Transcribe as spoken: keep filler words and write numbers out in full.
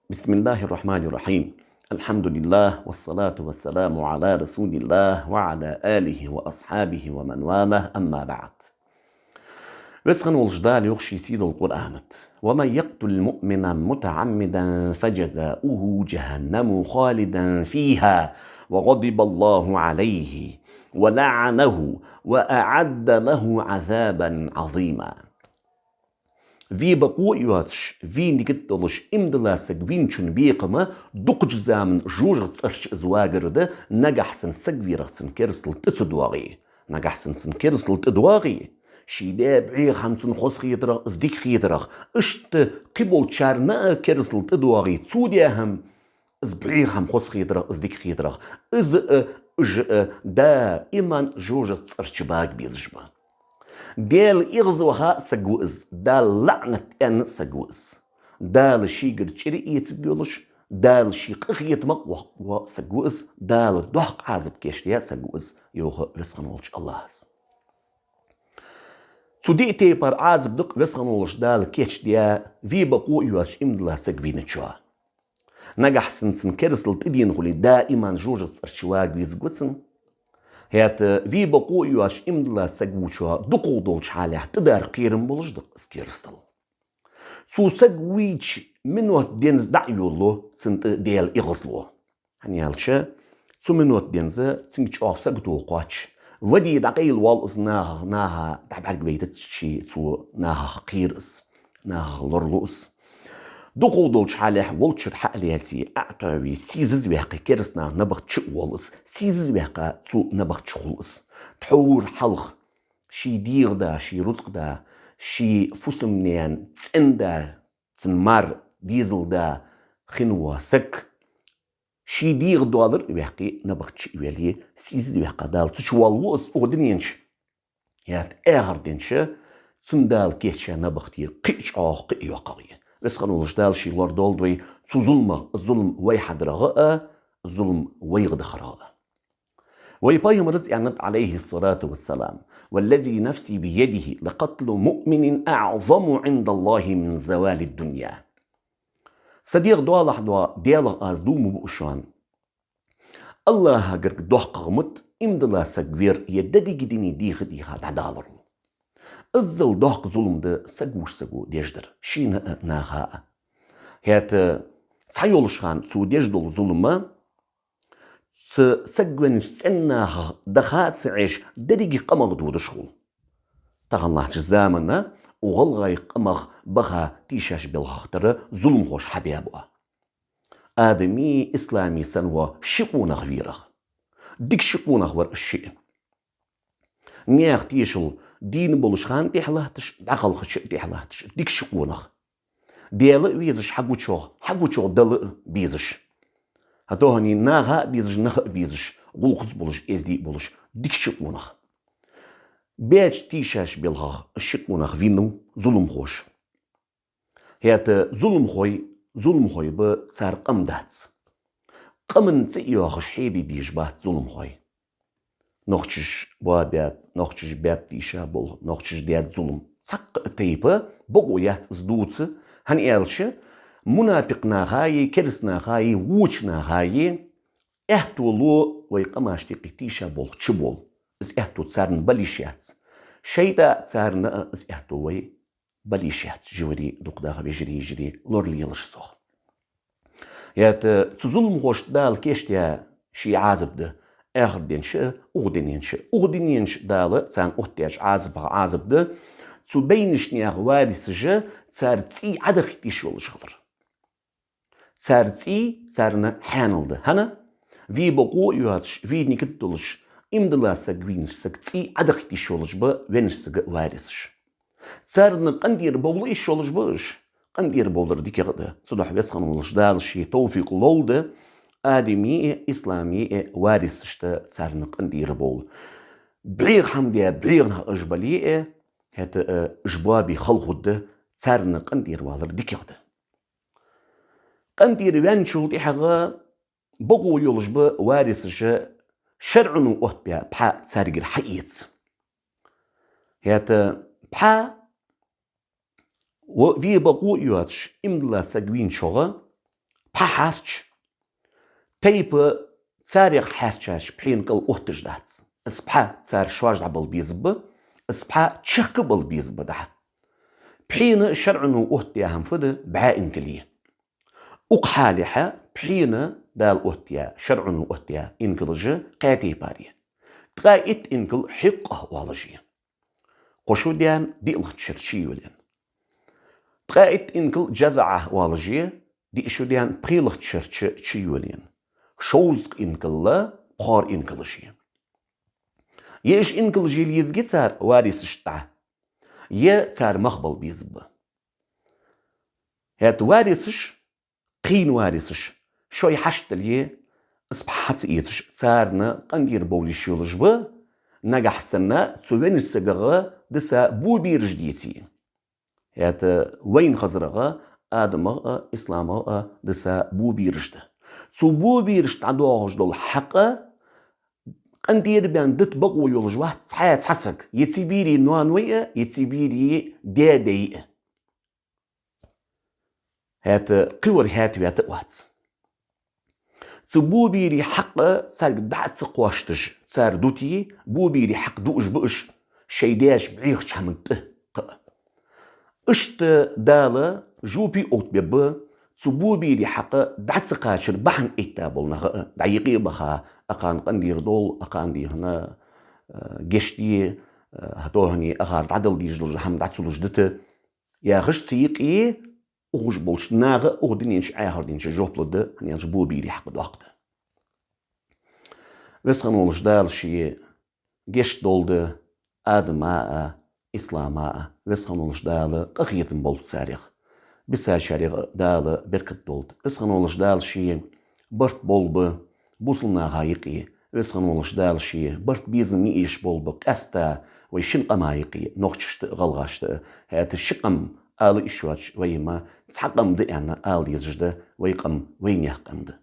بسم الله الرحمن الرحيم. الحمد لله والصلاة والسلام على رسول الله وعلى آله وأصحابه ومن والاه، أما بعد. Веза хинна волча Дала йоах ший сийдолча Къуръана тӀа: «ومن يقتل مؤمنا متعمدا فجزاؤه جهنم خالدا فيها وغضب الله عليه ولعنه وأعد له عذابا عظيما». Ве бокъо а йоацаш, ве нигат долаш, иман дилла саг вийначун бекхам дукхача заман жожагӀатен цӀерча из вагар да, нагахьа санна саг верах цун керастал тӀа ца доагӀе. Нагахьа санна цун керастал тӀадоагӀе, ший даь бӀеха хӀама цунна хоза хетарах, из дика хетарах, иштта кхыболчарна а керастал тӀадоагӀе, цо даь хӀама, из бӀеха хӀама хоза хетарах, из дика хетарах, из а, уж а даиман жожагӀатен цӀерча бага безаш ба. Даьла эгӀазваха саг ва из, Дала лаӀнат аьнна саг ва из. Дала шийгара чӀир эцаргйолаш, Дала ший къахетамах воккха саг ва из, Дала доккха Ӏазап кийчдаь саг ва из, йоах Веза хинна волча АллахӀа. Цу диъ тайпара Ӏазап да-кх Веза хинна волча Дала кийчдаь ве бокъо а йоацаш иман дилла саг вийначоа. Нагахьа санна цун керастал тӀадена хуле, даиман жожагӀатен цӀерча вага везаргва цунна. ХӀаьта ве бокъо а йоацаш иман дилла саг вувчоа дукхагӀа долча хьале тӀадар кхерам болаш да-кх из керастал. Цу саг вийча минот денз дӀа а йолалу цунна тӀа Даьла эгӀазло. ХӀана аьлча, цу минот денз цунга чӀоагӀа сагото кхоач. Ваде дӀакъайла воал из нахах, наха дӀабӀаргавайта цо, нахах кхер из, нахах лоралу из. ДукхагӀа долча хьале волччура хьа а лаьце, Ӏа а тоаве, сийсаз ваьккхе, кераста наха набахта чу а воал из, сийсаз ваьккха цо набахта чу хул из. Тхьовра хьалха ший дегӀа да, ший рузкъа да, ший фусам-наьна цӀен да, цун мар, дезал да хинна вола саг, ший дегӀа доаллар а ваьккхе, набахта чу а ваьле, сийсаз ваьккха Дала цу чу воаллаш ва из укх дунен чу. ХӀаьта эхарта ден чу цунна Дала кийчъяь набахта кхы а чӀоагӀа, кхы а йоккхагӀа я. Веза хинна волча Дала ший лорадолда вай цу зуламах, зулам вай хьадарах а, зулам вайга дахарах а. Вай пайхамара аьннад, Ӏалайхи ссалату вассалам: «والذي نفسي بيده لقتل مؤمن أعظم عند الله من زوال الدنيا». Са дегӀ доалахь дола Даьлах аз дув ма буъ шоана, АллахӀагара доккхагӀа ма да иман дилла саг вер е деррига дуне дийха-дийха дӀадаларал. Иззал доккха зулам да саг вувш саго деш дар, шийна а, наха а. ХӀаьта цхьайолча хана цо деш дола зулам а, цу саг веннача цӀен нахах даха а ца Ӏеш, деррига къамах додаш хул. Таханлахьча замана укх гӀалгӀай къамах баха тийшаболх тара зуламхоша хьабаь ба оаха. Адамий, исламий санна вола ши къонах вер оаха. Дика ши къонах вар уж шиъ. Наьха тешал дийна болча хана тӀехьа латташ, дӀакхалхача а тӀехьа латташ, дика ши къонах. Даьла а везаш хьагучох, хьагучох Далла а безаш. ХӀаьта хӀанз наха а безаш, наха а безаш, гӀулакхаца болаш, эздий а болаш, дика ши къонах. Баьча тийшаболхах ши къонах вийнав зуламхоша. ХӀаьта зуламхой, зуламхой ба, цар къам дац. Къаман цӀи а йоахаш хьебе безаш бац зуламхой. Нохчаша боабаьб, нохчаша баьб тийшаболх, нохчаша даьд зулам. Цхьаккха а тайпа бокъо яц из дувца, хӀана аьлча, мунапикъ нахаи, кераста нахаи, воча нахаи аьттув лу вай къамашта юкъе тийшаболх чуболла. Из аьттув царна бала йиш яц. ШайтӀа а, царна а из аьттув вай бала йиш яц, живари, дукха даха вежарий, йижарий, лоралелаш сох. ХӀаьта цу зуламхошта Дала кийчдаь ший Ӏазап да, эхарта ден чу а, укх дунен чу а. Укх дунен чу Дала царна оттадаьча Ӏазапах Ӏазап да, цу байнача наьха варисаша цар цӀий Ӏодахийта йиш йолаш хилар. Цар цӀий царна хьаьнал да. ХӀана? Ве бокъо а йоацаш, ве нигат долаш, иман дилла саг вийнача сага цӀий Ӏодахийта йиш йолаш ба веннача сага варисаш. Царна къинтӀера бовла йиш йолаш ба уж. КъинтӀера бовлар дикагӀа да. Цудухьа Веза хинна волча Дала ший товфикъ лолда адамий а, исламий а варисашта царна къинтӀера бовла. БӀеха хӀама даь бӀеха нах уж бале а, хӀаьта а уж боабе хала хургда, царна къинтӀера валар дикагӀа да. КъинтӀера ваьнначул тӀехьагӀа бокъо йолаш ба варисаша, шарӀо оттабаь пхьа царгара хьаэца. ХӀаьта пхьа, ве бокъо а йоацаш, иман дилла саг вийначоа пхьа хьарча, тайпа царех хьарчача пхьена кӀал отташ дац. Из пхьа цар шоаш дӀабала беза ба, из пхьа чехка бала беза ба дӀа. Пхьена шарӀо оттаяь хӀама фуд? БӀаь инкал я. Укх хьалехьа пхьена Дала оттаяь, шарӀо оттаяь инкалаш кхаь тайпара я. Ткъаь итт инкал хьикъа оалаш я. Кхо шу даьнна диълагӀча шера чуйоалаяь. Ткъаь итт инкал жазаӀа оалаш я, диъ шу даьнна пхелагӀча шера чуйоалаяь. Шовзткъа инкал пхьора инкалаш я. Е уж инкалаш е лезаргья цар варисашта дӀа, е цар мах бала беза ба. ХӀаьта варисаш, кхийна варисаш, шоай хьашт дале, из пхьа хьа ца эцаш, царна къинтӀера бовла йиш йолаш ба, нагахьа санна цу веннача сагагара диса бо бераш деце. ХӀаьта вайна хазарагара, Адамагара а, Исламагара а диса бо бераш да. Цу бо берашта дӀадоагӀаш дола хьакъ къинтӀера баьнна дита бокъо йолаш вац цхьа, цхьа саг, е цу берий ноаной а, е цу берий даь-даьй а. ХӀаьта кхывар хӀаьта ваьта а вац. Цу бо берий хьакъ царга дӀа а ца кхоачаш, цар дите, бо берий хьакъ дуаш ба уж, шоай даьша бӀехача хӀаман тӀа кхы а. Иштта Дала жопе оттабергба цу бо берий хьакъ дӀа ца кхачара бахьан этта бола нах а, дӀа юкъе а баха, акхарна къинтӀера довла, акхарна дийхна, э, гешт де, э, хӀа тоанаца акхар дӀадала дезаш дола хӀама дӀа ца луш дита, яхаш, цу юкъе ухаш болча наха а, укх дунен чу, аьхар ден чу жоп лургда, хӀана аьлча бо берий хьакъ доккха да. Веза хинна волча Дала ший гешт долда Адама а, Ислама а, Веза хинна волча Дала къахетам болба царех. Бисачарех а Дала беркат долда. Веза хинна волча Дала ший барт болба бусалба наха юкъе. Веза хинна волча Дала ший барт, безам ма эшаш болба къаьстта вай шин къама юкъе, нохчашта а, гӀалгӀашта а. ХӀаьта ши къам ала йиш йоацаш вай ма, цхьа къам да аьнна ала дезаш да, вай къам вайнаьха къам да.